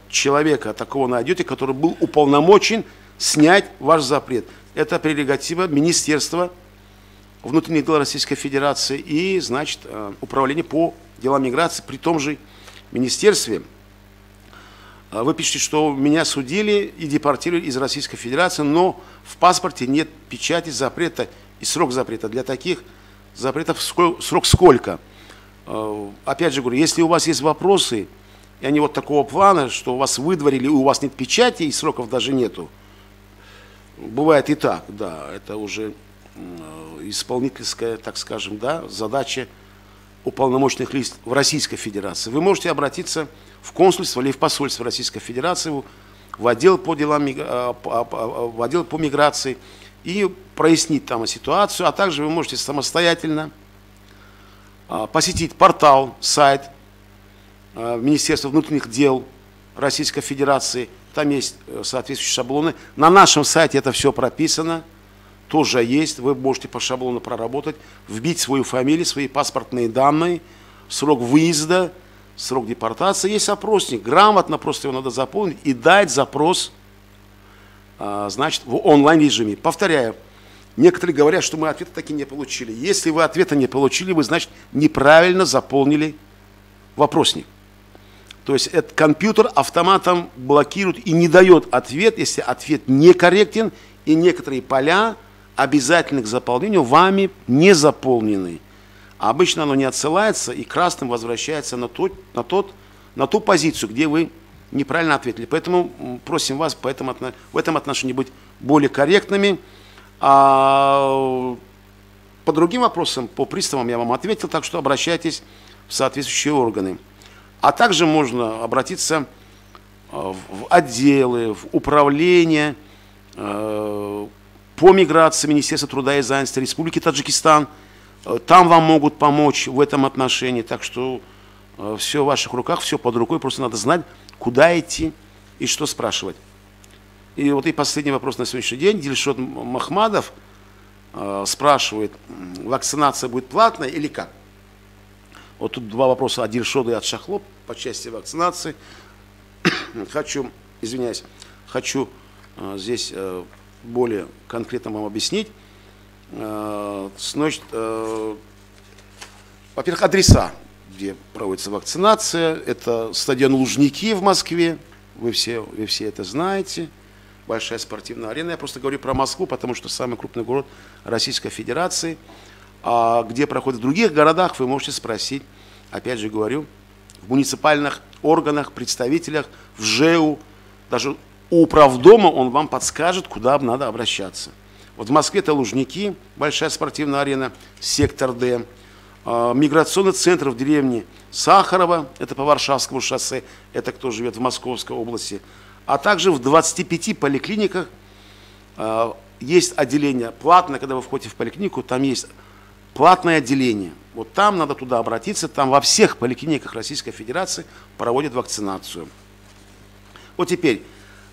человека такого найдете, который был уполномочен снять ваш запрет. Это прерогатива Министерства внутренних дел Российской Федерации и, значит, Управление по делам миграции при том же министерстве. Вы пишете, что меня судили и депортировали из Российской Федерации, но в паспорте нет печати запрета и срок запрета. Для таких запретов срок сколько? Опять же говорю, если у вас есть вопросы, и они вот такого плана, что вас выдворили, и у вас нет печати, и сроков даже нету. Бывает и так, да, это уже исполнительская, так скажем, да, задача уполномоченных лиц в Российской Федерации. Вы можете обратиться в консульство или в посольство Российской Федерации, в отдел по делам, в отдел по миграции и прояснить там ситуацию, а также вы можете самостоятельно посетить портал, сайт Министерства внутренних дел Российской Федерации. Там есть соответствующие шаблоны. На нашем сайте это все прописано, тоже есть. Вы можете по шаблону проработать, вбить свою фамилию, свои паспортные данные, срок выезда, срок депортации. Есть опросник, грамотно просто его надо заполнить и дать запрос, значит, в онлайн-режиме. Повторяю, некоторые говорят, что мы ответа таки не получили. Если вы ответа не получили, вы, значит, неправильно заполнили вопросник. То есть этот компьютер автоматом блокирует и не дает ответ, если ответ некорректен, и некоторые поля обязательны к заполнению вами не заполнены. А обычно оно не отсылается и красным возвращается на ту позицию, где вы неправильно ответили. Поэтому просим вас в этом отношении быть более корректными. А по другим вопросам, по приставам я вам ответил, так что обращайтесь в соответствующие органы. А также можно обратиться в отделы, в управление по миграции Министерства труда и занятости Республики Таджикистан. Там вам могут помочь в этом отношении. Так что все в ваших руках, все под рукой. Просто надо знать, куда идти и что спрашивать. И вот и последний вопрос на сегодняшний день. Дильшот Махмадов спрашивает, вакцинация будет платная или как? Вот тут два вопроса от Дильшода и от Шахлоп по части вакцинации. Хочу, извиняюсь, хочу здесь более конкретно вам объяснить. Значит, во-первых, адреса, где проводится вакцинация. Это стадион Лужники в Москве, вы все это знаете. Большая спортивная арена. Я просто говорю про Москву, потому что самый крупный город Российской Федерации. А где проходит в других городах, вы можете спросить, опять же говорю, в муниципальных органах, представителях, в ЖЭУ, даже у управдома он вам подскажет, куда надо обращаться. Вот в Москве это Лужники, большая спортивная арена, сектор Д, миграционный центр в деревне Сахарова, это по Варшавскому шоссе, это кто живет в Московской области, а также в 25 поликлиниках есть отделение платное, когда вы входите в поликлинику, там есть платное отделение. Вот там надо туда обратиться, там во всех поликлиниках Российской Федерации проводят вакцинацию. Вот теперь,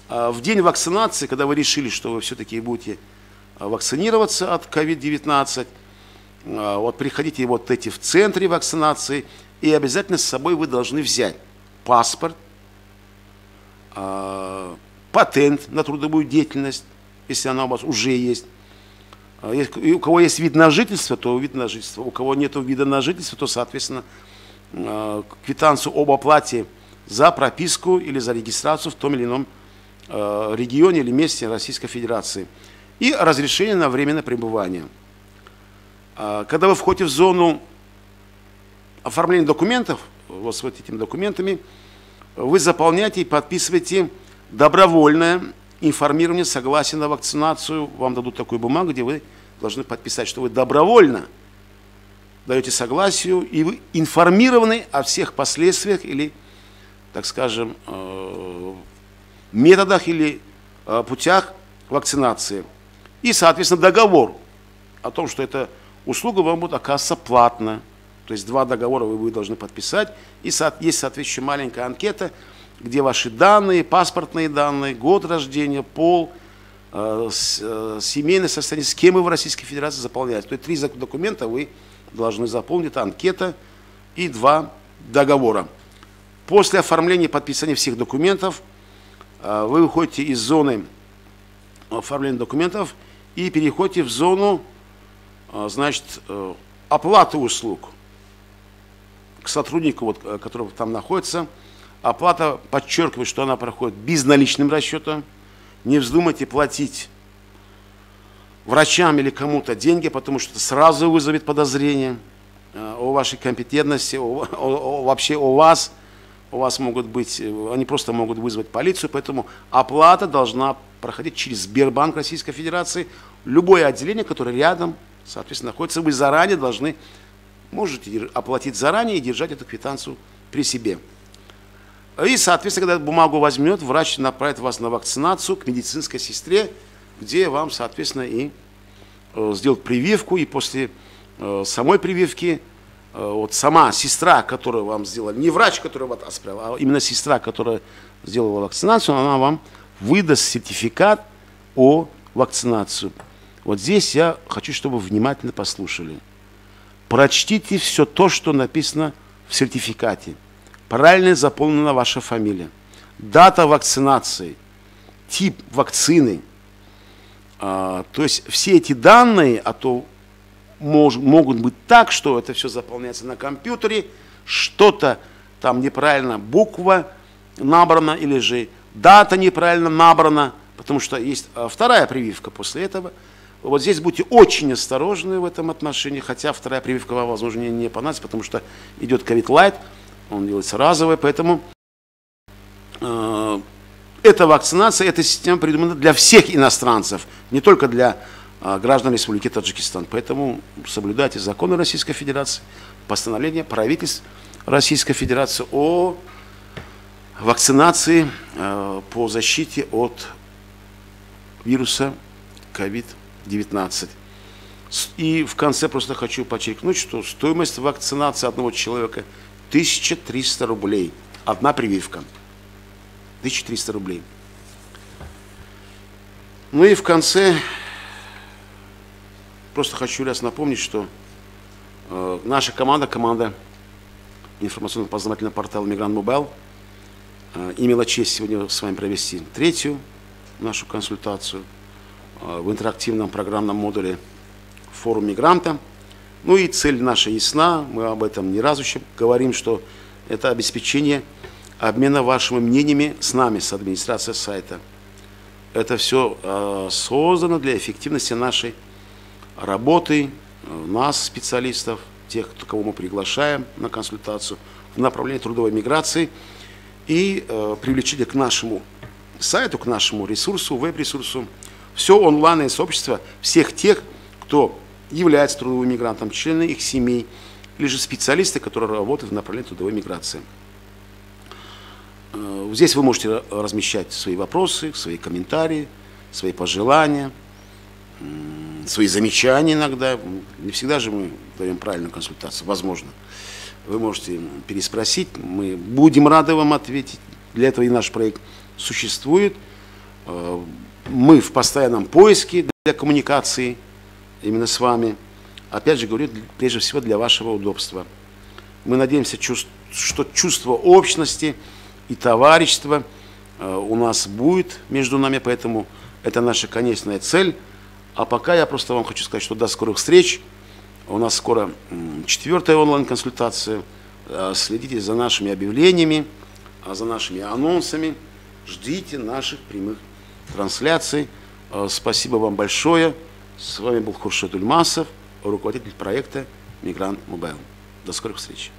в день вакцинации, когда вы решили, что вы все-таки будете вакцинироваться от COVID-19, вот приходите вот эти в центре вакцинации, и обязательно с собой вы должны взять паспорт, патент на трудовую деятельность, если она у вас уже есть. И у кого есть вид на жительство, то вид на жительство. У кого нет вида на жительство, то, соответственно, квитанцию об оплате за прописку или за регистрацию в том или ином регионе или месте Российской Федерации. И разрешение на временное пребывание. Когда вы входите в зону оформления документов, вот с вот этими документами, вы заполняете и подписываете добровольное информирование, согласие на вакцинацию. Вам дадут такую бумагу, где вы должны подписать, что вы добровольно даете согласие и вы информированы о всех последствиях или, так скажем, методах или путях вакцинации. И, соответственно, договор о том, что эта услуга вам будет оказываться платно. То есть 2 договора вы должны подписать. И есть соответствующая маленькая анкета, где ваши данные, паспортные данные, год рождения, пол, семейное состояние, с кем вы в Российской Федерации заполняете. То есть 3 документа вы должны заполнить, это анкета и 2 договора. После оформления и подписания всех документов вы выходите из зоны оформления документов и переходите в зону, значит, оплаты услуг к сотруднику, вот, который там находится. Оплата, подчеркиваю, что она проходит безналичным расчетом. Не вздумайте платить врачам или кому-то деньги, потому что это сразу вызовет подозрение о вашей компетентности, вообще о вас. У вас могут быть, они просто могут вызвать полицию, поэтому оплата должна проходить через Сбербанк Российской Федерации. Любое отделение, которое рядом, соответственно, находится, вы заранее должны, можете оплатить заранее и держать эту квитанцию при себе. И, соответственно, когда бумагу возьмет, врач направит вас на вакцинацию к медицинской сестре, где вам, соответственно, и сделают прививку, и после самой прививки вот сама сестра, которую вам сделала, не врач, который вас отправил, а именно сестра, которая сделала вакцинацию, она вам выдаст сертификат о вакцинацию. Вот здесь я хочу, чтобы вы внимательно послушали. Прочтите все то, что написано в сертификате. Правильно заполнена ваша фамилия, дата вакцинации, тип вакцины. То есть все эти данные, а то могут быть так, что это все заполняется на компьютере, что-то там неправильно буква набрана или же дата неправильно набрана, потому что есть вторая прививка после этого. Вот здесь будьте очень осторожны в этом отношении, хотя вторая прививка вам, возможно, не понадобится, потому что идет COVID Light, он делается разовый, поэтому эта вакцинация, эта система придумана для всех иностранцев, не только для граждан Республики Таджикистан. Поэтому соблюдайте законы Российской Федерации, постановление правительств Российской Федерации о вакцинации по защите от вируса COVID-19. И в конце просто хочу подчеркнуть, что стоимость вакцинации одного человека 1300 рублей. Одна прививка. 1300 рублей. Ну и в конце просто хочу раз напомнить, что наша команда, информационно-познавательного портала «Мигрант Мобайл», имела честь сегодня с вами провести третью нашу консультацию в интерактивном программном модуле «Форум мигранта». Ну и цель наша ясна, мы об этом не раз еще говорим, что это обеспечение обмена вашими мнениями с нами, с администрацией сайта. Это все создано для эффективности нашей работы, нас, специалистов, тех, кого мы приглашаем на консультацию в направлении трудовой миграции и привлечение к нашему сайту, к нашему ресурсу, веб-ресурсу, все онлайн-сообщество всех тех, кто является трудовым мигрантом, члены их семей, или же специалисты, которые работают в направлении трудовой миграции. Здесь вы можете размещать свои вопросы, свои комментарии, свои пожелания, свои замечания иногда. Не всегда же мы даем правильную консультацию, возможно. Вы можете переспросить, мы будем рады вам ответить. Для этого и наш проект существует. Мы в постоянном поиске для коммуникации именно с вами. Опять же говорю, прежде всего для вашего удобства. Мы надеемся, что чувство общности и товарищества у нас будет между нами, поэтому это наша конечная цель. А пока я просто вам хочу сказать, что до скорых встреч. У нас скоро 4-я онлайн-консультация. Следите за нашими объявлениями, за нашими анонсами. Ждите наших прямых трансляций. Спасибо вам большое. С вами был Хуршед Ульмасов, руководитель проекта «Мигрант Мобайл». До скорых встреч.